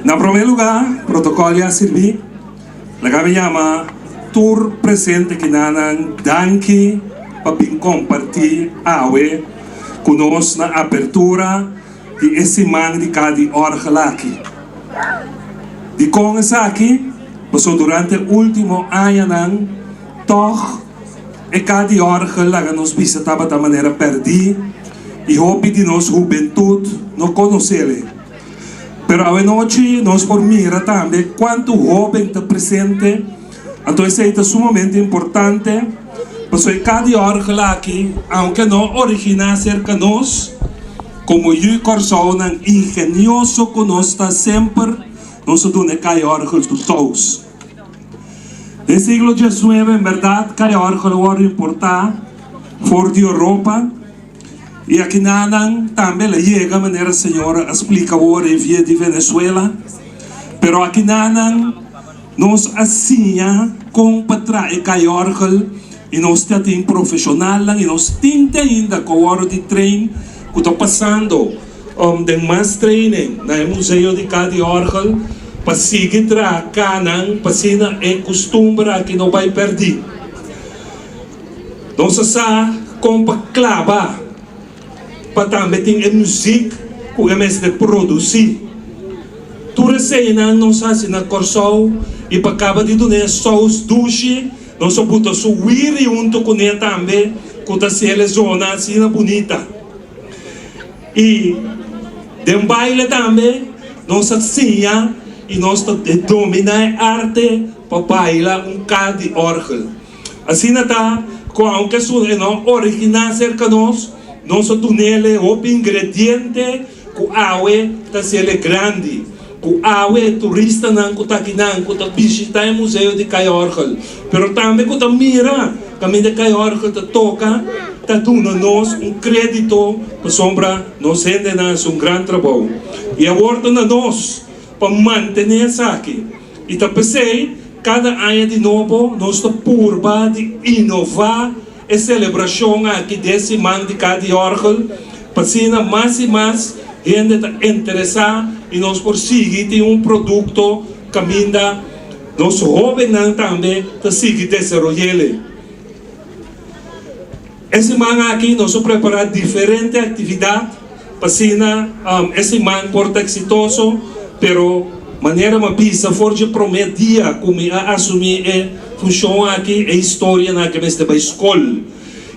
Na promé lugá, protokòl ya sirbi. Laga mi yama tur presente akinan danki pa bin kompartí awe ku nos na apertura di e siman di Kaha di Òrgel aki. Dikon esaki? Pasobra durante último añanan tòg e Kaha di Òrgel laga nos bisa tabata manera pèrdí i hopi di nos hubentut no konos'el. Pero awe nochi nos por mira tambe kuantu hóben ta presente, anto esei ta sumamente importante, pasobra e Kaha di Òrgel aki, aunke no originá serka nos, komo yu Kòrsounan ingenioso ku nos ta semper, nos a duna e Kaha di Òrgel su tous. Den siglo diesnuebe, en bèrdat, Kaha di Òrgel a wòrdu importá for di Europa. I akinanan tambe el a yega manera señora a splika awor e via di Venezuela. Pero akinanan nos a siña kon pa traha e kaiorgel i nos ta tin profeshonalnan i nos tin te ainda ku a wòrdu di train ku ta pasando den mas training na e museo di Ka di Òrgel pa sigui traha kanan pa asina e kustumber aki no bai pèrdí. Nos a sa kon pa klaba pa tambe tin e muzik ku e mester produsí. Tur eseinan nos hasi na Kòrsou i pa kaba di dun'é e sous dushi nos a buta su wiri huntu kuné tambe ku ta hasiel e zona asina bunita. I den baile tambe nos a siña i nos ta dominá e arte pa baila un ka di òrgel. Asina ta ku aunke su e no originá serka nos, nos a dun'el hopi ingrediente ku awe ta hasiel e grandi, ku awe e turistanan ku ta akinan ku ta bishitá e museo di Kai Òrgel, pero tambe ku ta mira kaminda Kai Òrgel ta toka, ta duna nos un krédito pasobra nos hendenan hasi un gran trabou. I awor ta na nos pa mantené esaki. I ta p'esei kada aña di nobo nos ta purba di inová e selebrashon aki den siman di Ka di Òrgel pa asina mas i mas hende ta interesá i nos por sigui tin un produkto kaminda nos hóbennan tambe ta sigui desaroy'el. E siman aki nos a prepará diferente aktividat pa asina e siman por ta eksitoso, pero manera mi a bisa for dje promé dia ku mi a asumí e funshon aki, e historianan aki mester bai skol.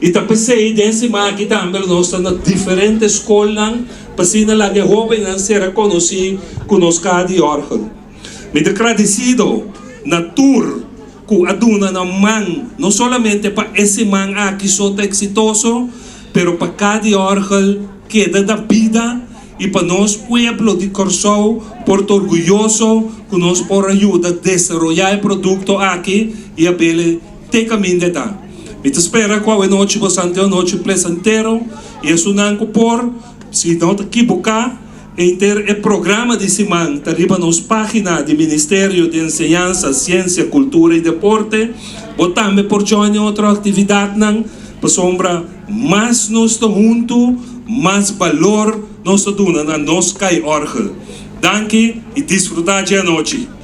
I ta p'esei den e siman aki tambe lo nos ta na diferente skolnan pa asina laga e hóbennan sera konosí ku nos kaha di òrgel. Mi ta gradisido na tur. Ku a duna nan man no solamente pa e siman aki so ta eksitoso, pero pa kada òrgel keda da bida i pa nos pueblo di Kòrsou por ta orguyoso ku nos por a yuda desaroyá e produkto aki i a bele te kaminda e ta. Mi ta spera ku awenochi bo san tin un anochi plesantero i esunnan ku por, si no ta kibuká, Henter e programa di siman ta riba nos página di Ministerio di Enseñansa, Siensia, Kultura i Deporte. Bo tambe por join e otro aktividatnan pasobra mas nos ta huntu, mas balor nos ta duna na nos kai òrgel. Danki i disfrutá dje anochi!